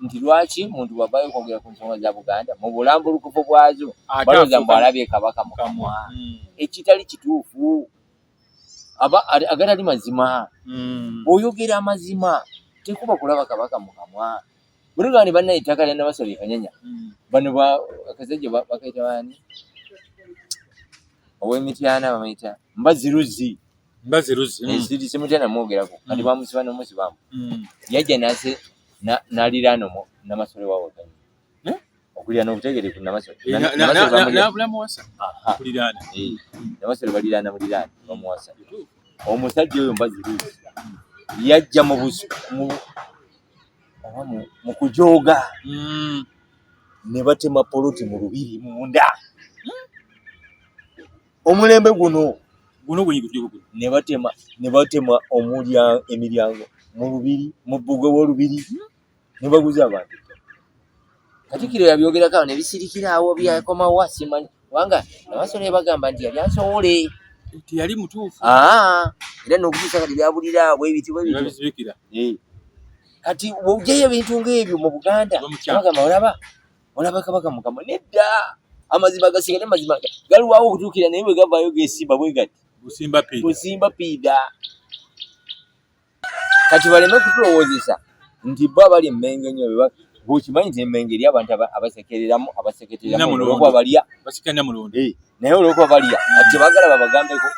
Nti lwaki muntu bw'avaayo okwogera ku nsonga za Buganda mu bulambulukufu bwazo, balowooza mbu alabye Kabaka mu kamwa, ekitali kituufu, aba agatali mazima. Bw'oyogera amazima tekuba kulaba Kabaka mu kamwa. Bwe ne bannaye ettaka lya Namasole e Kanyanya, bano akasajja bakayita baani ow'Emityana, bamuyita Mbaziruzzi. Mbaziruzzi. Simutya namwogerako kati, bamusiba n'omusibamu. Yajja nase n'aliraana Namasole waabwe Kanyanya. Okuliraana obutegere ku Namasole. Namuwasa kuliraana. Namasole baliraana muliraana, bamuwasa. Omusajja oyo Mbaziruzzi yajja mu oba mu kujooga ne batema poloti mu lubiri munda, omulembe guno. Guno. Ne batema emiryango mu lubiri, mu bbugwe w'olubiri, ne baguza abantu. Katikkiro yabyogerako awo ne bisirikira awo, byakomawo simanyi, kubanga Namasole bagamba nti yali ansowole. Teyali mutuufu. Aa, era n'okutuusa kati byabulira awo ebiti bwe bityo. Babizibikira. Kati bw'oggyayo ebintu ng'ebyo mu Buganda, bagamba olaba Kabaka mukama. Nedda, amazima gasigale mazima, galwawo okutuukira, naye bwe gavaayo geesimba bwe gati. Busimba piida. Busimba piida. Kati baleme kutulowoozesa nti bo abali Emmengo ennyo. Bw'okimanyi nti Emmengo eri abantu abasekereramu, abaseketereramu olwokuba balya. Basika Namulondo. Naye olwokuba balya, kati tebaagala babagambeko.